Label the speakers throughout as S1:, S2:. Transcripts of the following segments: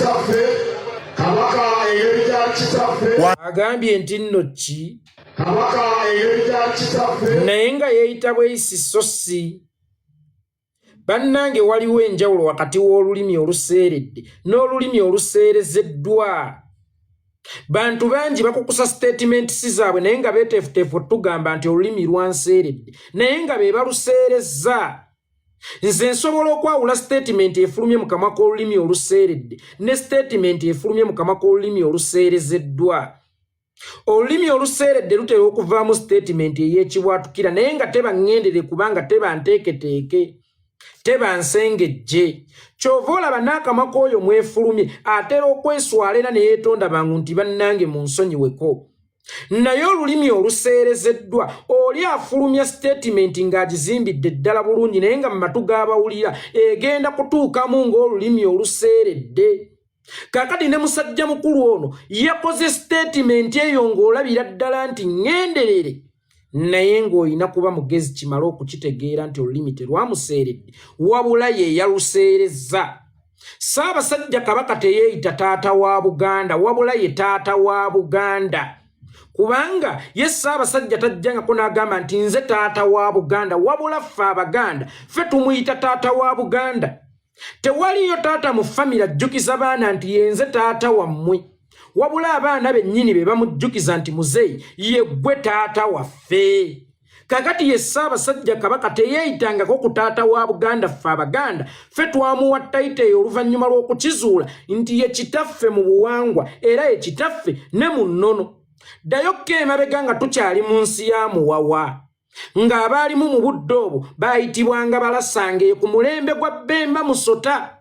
S1: Kitaffe Kabaka, engeri gyali Kitaffe.
S2: Agambye nti nno ki?
S1: Kabaka engeri gyali Kitaffe.
S2: Naye nga yeeyita bweyisi, so si. Bannange, waliwo enjawulo wakati w'olulimi oluseeredde n'olulimi oluseerezeddwa. Bantu bangi bakukusa statements zaabwe, naye nga beeteefuteefu otugamba nti olulimi lwanseeredde, naye nga be baluseerezza. Nze nsobola okwawula statement efulumye mu kamwa k'olulimi oluseeredde ne statement efulumye mu kamwa k'olulimi oluseerezeddwa. Olulimi oluseeredde lutera okuvaamu statement ey'ekibwatukira, naye nga teba ŋŋendere, kubanga teba nteeketeeke, teba nsengejje. Kyova olaba n'akamwa k'oyo mwefulumye atera okweswala era ne yeetonda bangu nti, "Bannange, mu nsonyiweko." Naye olulimi oluseerezeddwa, oli afulumya statement ng'agizimbidde ddala bulungi, naye nga mu matu g'abawulira egenda kutuukamu ng'olulimi oluseeredde. Kaakati ne musajja mukulu ono yakoze statement eyo ng'olabira ddala nti ŋŋenderere, naye ng'olina kuba mugezi kimale okukitegeera nti olulimi terwamuseeredde, wabula ye yaluseerezza. Ssaabasajja Kabaka teyeeyita taata wa Buganda, wabula ye taata wa Buganda, kubanga ye Ssaabasajja tajjangako n'agamba nti, "Nze taata wa Buganda," wabula ffe Abaganda ffe tumuyita taata wa Buganda. Tewaliyo taata mu famire ajjukiza baana nti, "Yenze taata wammwe," wabula abaana bennyini be bamujjukiza nti, "Muzeeyi, ye ggwe taata waffe." Kakati ye Ssaabasajja Kabaka teyeeyitangako ku taata wa Buganda. Ffe Abaganda ffe twamuwa title eyo oluvannyuma lw'okukizuula nti ye kitaffe mu buwangwa era ye kitaffe ne mu nnono. Ddayokko emabega nga tukyali mu nsi ya Muwawa, ng'abaalimu mu budde obwo baayitibwanga Balasange ku mulembe gwa Bbemba Musota.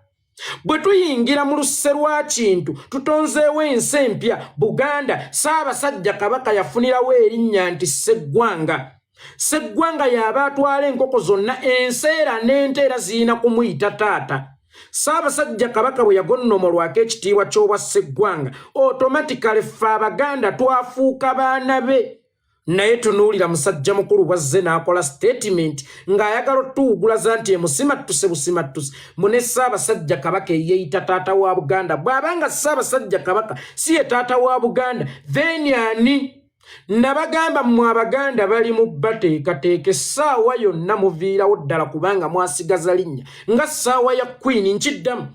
S2: Bwe tuyingira mu lusse lwa Kintu, tutonzeewo ensi empya Buganda. Ssaabasajja Kabaka yafunirawo erinnya nti Sseggwanga. Sseggwanga y'aba atwala enkoko zonna, enseera n'enteera zirina kumuyita taata. Ssaabasajja Kabaka bwe yagonnomolwako ekitiibwa ky'obwa Sseggwanga, automatically ffe Abaganda twafuuka baana be. Naye tunuulira musajja mukulu bwazze n'akola statement ng'ayagala otuwugulaza nti emusimattuse busimattuse mune Ssaabasajja Kabaka eyeeyita taata wa Buganda. Bw'abanga Ssaabasajja Kabaka si ye taata wa Buganda, then ani? Nabagamba mmwe Abaganda bali mu bateekateeka, essaawa yonna muviirawo ddala, kubanga mwasigaza linnya nga ssaawa ya Queen. Nkiddamu,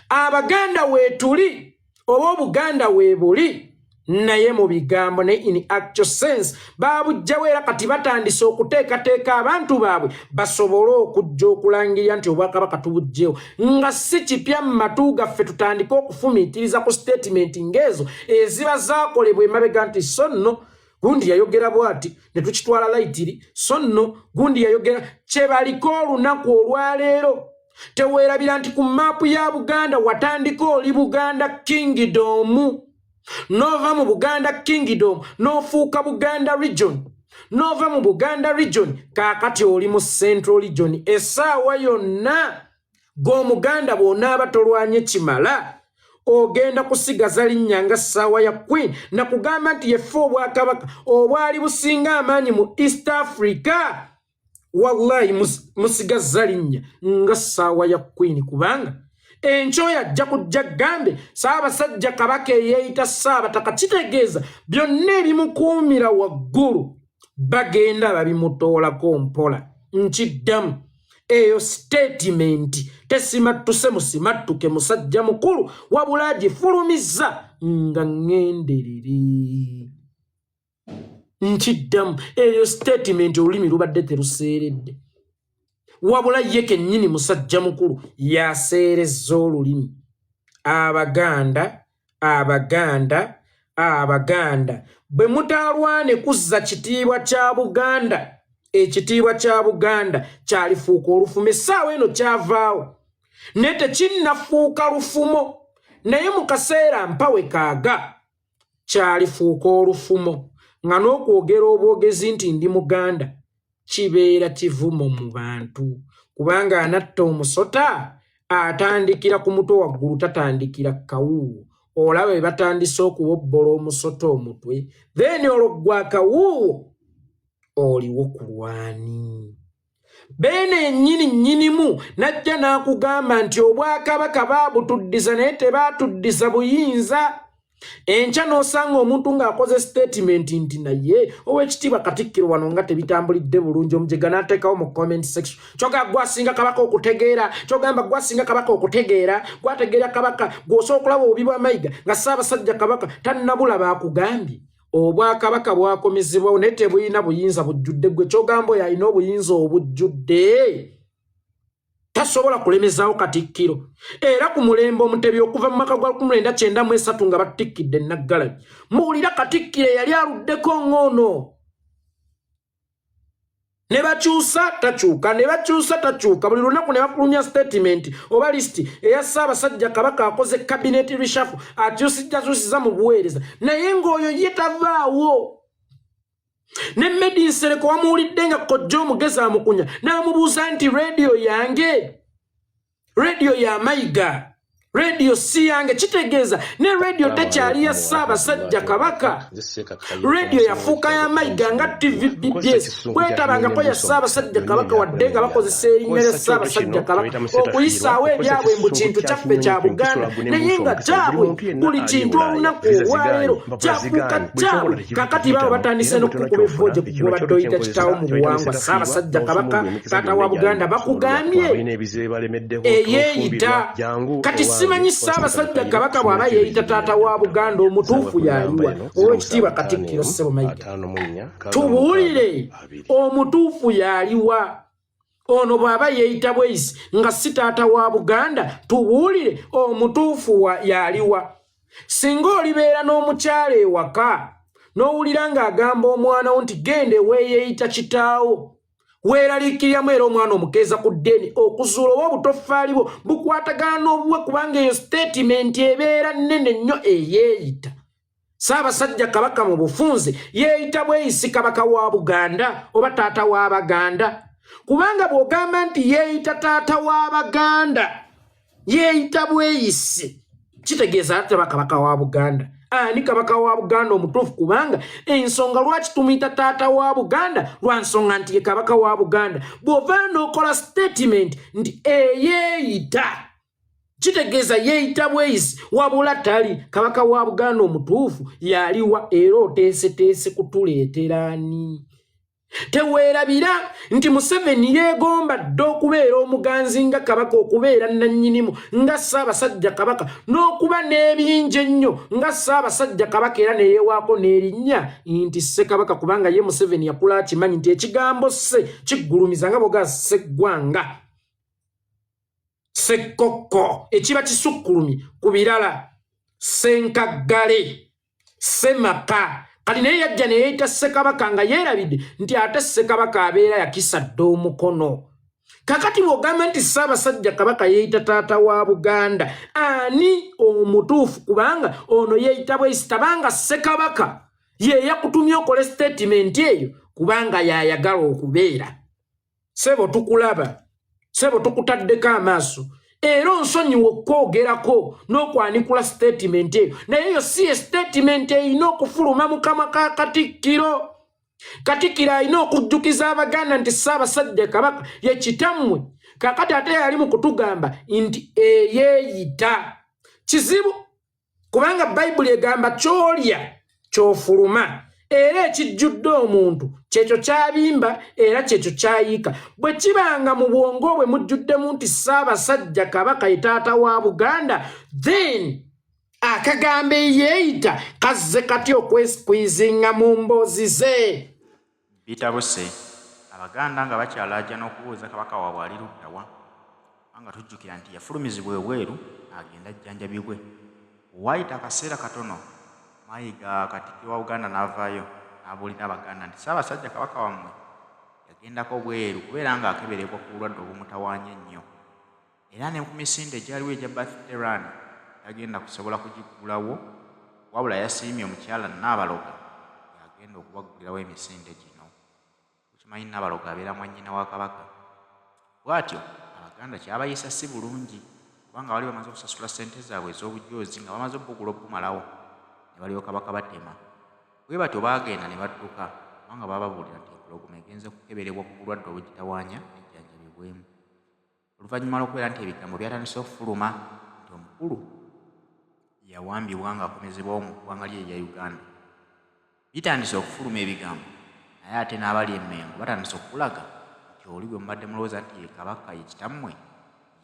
S2: Abaganda weetuli oba Obuganda weebuli, naye mu bigambo, naye in actual sense baabugjawo. Era kati batandise okuteekateeka abantu baabwe basobole okujja okulangirira nti obwakabaka tubuggyewo, nga si kipya mu matu gaffe. Tutandike okufumiitiriza ku statement ng'ezo eziba zaakolebwa emabega nti, so nno gundi yayogera bw'ati, ne tukitwala lightly, so nno gundi yayogera kye baliko olunaku olwaleero. Teweerabira nti ku maapu ya Buganda watandika oli Buganda Kingdom, n'ova mu Buganda Kingdom n'ofuuka Buganda Region, n'ova mu Buganda Region kaakati oli mu Central Region. Essaawa yonna g'Omuganda bw'onaaba tolwanye kimala, ogenda kusigaza linnya nga ssaawa ya Queen. Nakugamba nti yeffe obwakabaka obwali businga amaanyi mu East Africa. Wallahi, musigazza linnya nga ssaawa ya Queen, kubanga enkyoyo ajja kujja gambe Ssaabasajja Kabaka eyeeyita Ssaabataka, kitegeeza byonna ebimukuumira waggulu bagenda babimutoolako mpola. Nkiddamu, eyo statement tesimattuse musimattuke musajja mukulu, wabula agifulumizza nga ŋŋenderere. Nkiddamu, eyo statement olulimi lubadde teruseeredde, wabula ye kennyini musajja mukulu yaseerezza olulimi. Abaganda, Abaganda, Abaganda, bwe mutaalwane kuzza kitiibwa kya Buganda, ekitiibwa kya Buganda kyalifuuka olufumo. Essaawa eno kyavaawo, naye tekinnafuuka lufumo, naye mu kaseera mpawe kaaga kyalifuuka olufumo, nga n'okwogera obwogezi nti ndi Muganda kibeera kivumo mu bantu, kubanga anatta omusota atandikira ku mutwe waggulu, tatandikira kawuuwo. Olaba bwe batandise okuwobbola omusota omutwe, then olwo gwe akawuuwo oliwo kulwani. Beene ennyini nnyinimu n'ajja n'akugamba nti obwakabaka baabutuddiza naye tebaatuddiza buyinza. Enkya n'osanga omuntu ng'akoze sitatimenti nti naye owekitiibwa Katikkiro wano nga tebitambulidde bulungi, omujega n'ateekawo mu comment section kyogamba gwasinga kabaka okutegeera, kyogamba gwasinga kabaka okutegeera, gwategeera kabaka, gw'osobola okulaba obubi bwa Mayiga nga Ssaabasajja Kabaka tannabulaba. Akugambye obwakabaka bwakomezebwawo naye tebulina buyinza bujjudde. Gwe kyogamba oyo alina obuyinza obujjudde tasobola kulemezaawo Katikkiro. Era ku mulembe Omutebi, okuva mu mwaka gwa 1993 nga batikkidde Naggalabi, muwulira Katikkiro eyali aluddeko ng'ono, ne bakyusa takyuka, ne bakyusa takyuka, buli lunaku ne bafulumya statement oba list eya Ssaabasajja Kabaka akoze cabinet reshuffle, akyusijjakyusiza mu buweereza, naye ng'oyo ye tavaawo. Ne Medi Nsereko wamuwulidde nga kojja omugezi amukunya n'amubuuza nti rediyo yange, rediyo ya Mayiga, rediyo si yange. Kitegeeza ne rediyo tekyali ya Ssaabasajja Kabaka, rediyo yafuuka ya Mayiga nga TV BBS kwetabangako ya Ssaabasajja Kabaka, wadde nga bakozesa erinnya lya Ssaabasajja Kabaka okuyisaawo ebyabwe mbu kintu kyaffe kya Buganda, naye nga kyabwe. Buli kintu olunaku olwaleero kyafuuka kyabwe. Kakati baabo batandise n'okukuba evvooje gwe oyita kitaawo mu buwangwa, Ssaabasajja Kabaka, taata wa Buganda, bakugambye eyeeyita. Kati simanyi Ssaabasajja Kabaka bw'aba yeeyita taata wa Buganda, omutuufu yaliwa? Owekitiibwa Katikkiro Ssebo Mayiga, tubuulire omutuufu yaliwa. Ono bw'aba yeeyita bweyisi nga si taata wa Buganda, tubuulire omutuufu yaliwa. Singa olibeera n'omukyala ewaka n'owulira ng'agamba omwana wo nti genda eweeyeeyita kitaawo, weeraliikiriramu, era omwana omukeeza ku ddeeni okuzuula oba obutoffaali bwo bukwatagana n'obuwe, kubanga eyo sitatimenti ebeera nnene nnyo. Eyeeyita Ssaabasajja Kabaka mu bufunze yeeyita bweyisi kabaka wa Buganda oba taata w'Abaganda? Kubanga bw'ogamba nti yeeyita taata w'Abaganda, yeeyita bweyisi, kitegeeza teba kabaka wa Buganda. Ani kabaka wa Buganda omutuufu? Kubanga ensonga lwaki tumuyita taata wa Buganda lwa nsonga nti ye kabaka wa Buganda. Bw'ovaayo n'okola statement nti eyeeyita, kitegeeza yeeyita bweyisi wabula tali kabaka wa Buganda. Omutuufu yaliwa? Era oteeseteese kutuleeteraani? Teweerabira nti Museveni yeegomba dda okubeera omuganzi nga kabaka, okubeera nannyinimu nga Ssaabasajja Kabaka, n'okuba n'ebingi ennyo nga Ssaabasajja Kabaka, era neyeewaako n'erinnya nti Ssekabaka, kubanga ye Museveni yakula akimanyi nti ekigambo sse kiggulumiza, nga boga sseggwanga, ssekkokko, ekiba kisukkulumye ku birala, ssenkaggale, ssemaka. Kati naye yajja neyeyita Ssekabaka nga yeerabidde nti ate Ssekabaka abeera yakisa dda omukono. Kakati bw'ogamba nti Ssaabasajja Kabaka yeeyita taata wa Buganda, ani omutuufu? Kubanga ono yeeyita bweyisi, tabanga Ssekabaka ye yakutumye okole sitatimenti eyo, kubanga yayagala okubeera. Sebo tukulaba, sebo tukutaddeko amaaso, era onsonyiwa okwogerako n'okwanikula sitatimenti eyo, naye eyo si ye sitatimenti erina okufuluma mu kamwa ka Katikkiro. Katikkiro alina okujjukiza Abaganda nti Ssaabasajja Kabaka ye kitammwe. Kakati ate yali mu kutugamba nti eyeeyita, kizibu, kubanga Bayibuli egamba kyolya kyofuluma, era ekijjudde omuntu kyekyo kyabimba era kyekyo kyayiika. Bwe kibanga mu bwongo bwe mujjuddemu nti Ssaabasajja Kabaka ye taata wa Buganda, then akagambo eyeeyita kazze kati okweskwizinga mu mboozi ze?
S3: Bitabuse, Abaganda nga bakyalaajana okubuuza Kabaka waabwe ali ludda wa, kubanga tujjukira nti yafulumizibwa ebweru agende ajjanjabibwe. Waayita akaseera katono, Mayiga Katikkiro wa Buganda n'avaayo n'abuulira Abaganda nti Ssaabasajja Kabaka wammwe yagendako bweru kubeera ng'akeberebwa ku bulwadde obumutawaanya ennyo, era ne ku misinde egyaliwo egya Birthday Run tagenda kusobola kugiggulawo, wabula yasiimye omukyala Nnaabaloga y'agenda okubaggulirawo emisinde gino. Okimanyi Nnaabaloga abeera mwannyina wa Kabaka. Bw'atyo Abaganda kyabayisa si bulungi kubanga baali bamaze okusasula ssente zaabwe ez'obujoozi nga bamaze obugula obumalawo ne balyoka bakabatema. Bwe batyo baagenda ne badduka kubanga baababuulira nti Empologoma egenze kukeberebwa ku bulwadde obugitawaanya ejjanjabibwemu. Oluvannyuma lw'okubeera nti ebigambo byatandise okufuluma nti omukulu yawambibwa ng'akomezebwawo mu ggwanga lye erya Uganda. Bitandise okufuluma ebigambo naye ate n'abali e Mmengo batandise okukulaga nti oli gwe mubadde mulowooza nti ye Kabaka ye kitammwe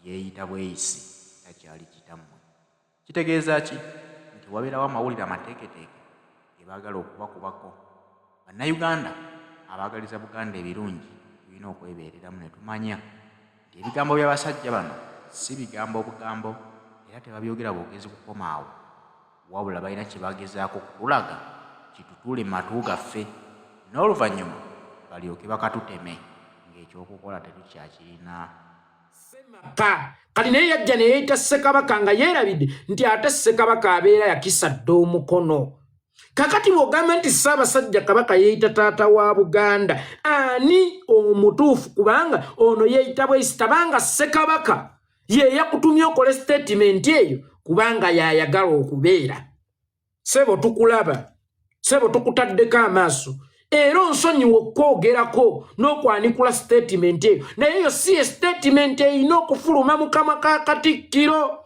S3: yeeyita bweyisi takyali kitammwe. Kitegeeza ki? Nti wabeerawo amawulire amateeketeeke ge baagala okubakubako. Bannayuganda abaagaliza Buganda ebirungi tulina okwebeereramu ne tumanya nti ebigambo by'abasajja bano si bigambo bugambo era tebabyogera bwogezi kukoma awo wabula balina kye bagezaako okutulaga kitutuule mu matu gaffe n'oluvannyuma balyoke bakatuteme ng'ekyokukola tetukyakirina.
S2: Ssemaka kati naye yajja neyeyita Ssekabaka nga yeerabidde nti ate Ssekabaka abeera yakisa dda omukono. Kakati bw'ogamba nti Ssaabasajja Kabaka yeeyita taata wa Buganda, ani omutuufu? Kubanga ono yeeyita bweyisi, tabanga Ssekabaka ye yakutumye okole sitatimenti eyo kubanga yayagala okubeera. Sebo tukulaba, sebo tukutaddeko amaaso, era onsonyiwa okukwogerako n'okwanikula sitatimenti eyo, naye eyo si ye sitatimenti erina okufuluma mu kamwa ka Katikkiro.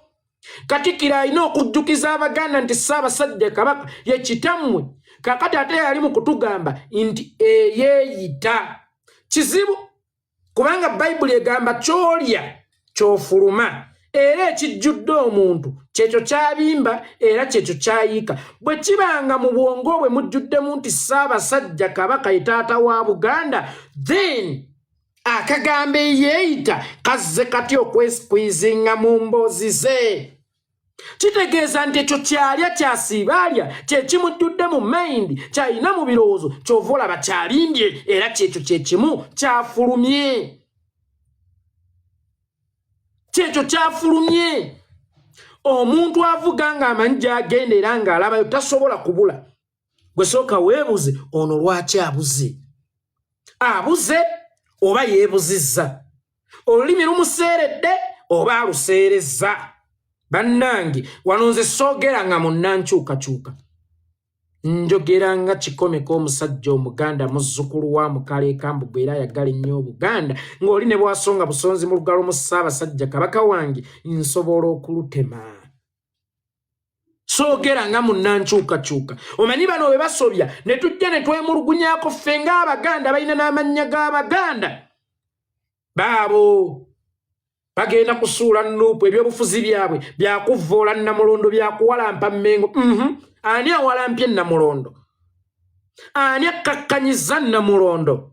S2: Katikkiro alina okujjukiza Abaganda nti Ssaabasajja Kabaka ye kitammwe. Kakati ate yali mu kutugamba nti eyeeyita kizibu, kubanga Bayibuli egamba ky'olya ky'ofuluma, era ekijjudde omuntu kyekyo kyabimba era kyekyo kyayiika. Bwe kibanga mu bwongo bwe mujjuddemu nti Ssaabasajja Kabaka ye taata wa Buganda, then akagambo eyeeyita kazze kati okweskwizinga mu mboozi ze? Kitegeeza nti ekyo kyalya kyasiiba alya kyekimujjudde mu mayindi, kyalina mu birowoozo, kyova olaba kyalimbye, era kyekyo kyekimu kyafulumye, kyekyo kyafulumye. Omuntu avuga ng'amanyi gy'agenda era ng'alabayo tasobola kubula. Gwe sooka weebuze, ono lwaki abuze? Abuze oba yeebuzizza? Olulimi lumuseeredde oba aluseerezza? Bannange, wano nze soogera nga munnankyukakyuka, njogera nga kikomeko omusajja Omuganda, muzzukulu wa Mukaleekambugu, era ayagala ennyo Obuganda, ng'oli ne bwasonga busonzi mu lugalo mu Ssaabasajja Kabaka wange, nsobola okulutema. Soogera nga munnankyukakyuka. Omanyi bano bwe basobya ne tujja ne twemulugunyako ffe ng'Abaganda balina n'amannya g'Abaganda baabo, bagenda kusuula nuupu. Ebyobufuzi byabwe byakuvvoola Namulondo, byakuwalampa Mmengo. Ani awalampye Namulondo? Ani akkakkanyiza Namulondo?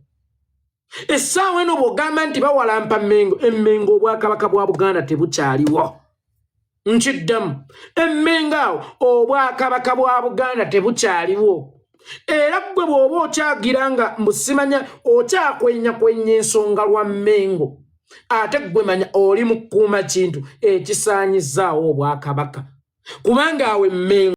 S2: Essaawa eno bw'ogamba nti bawalampa Mmengo, Emmengo obwakabaka bwa Buganda tebukyaliwo. Nkiddamu, Emmengo awo obwakabaka bwa Buganda tebukyaliwo. Era ggwe bw'oba okyagira nga mbusimanya okyakwenyakwenya ensonga lwa Mmengo, ate ggwe manya oli mu kukuuma kintu ekisaanyizaawo obwakabaka, kubanga awo Emmengo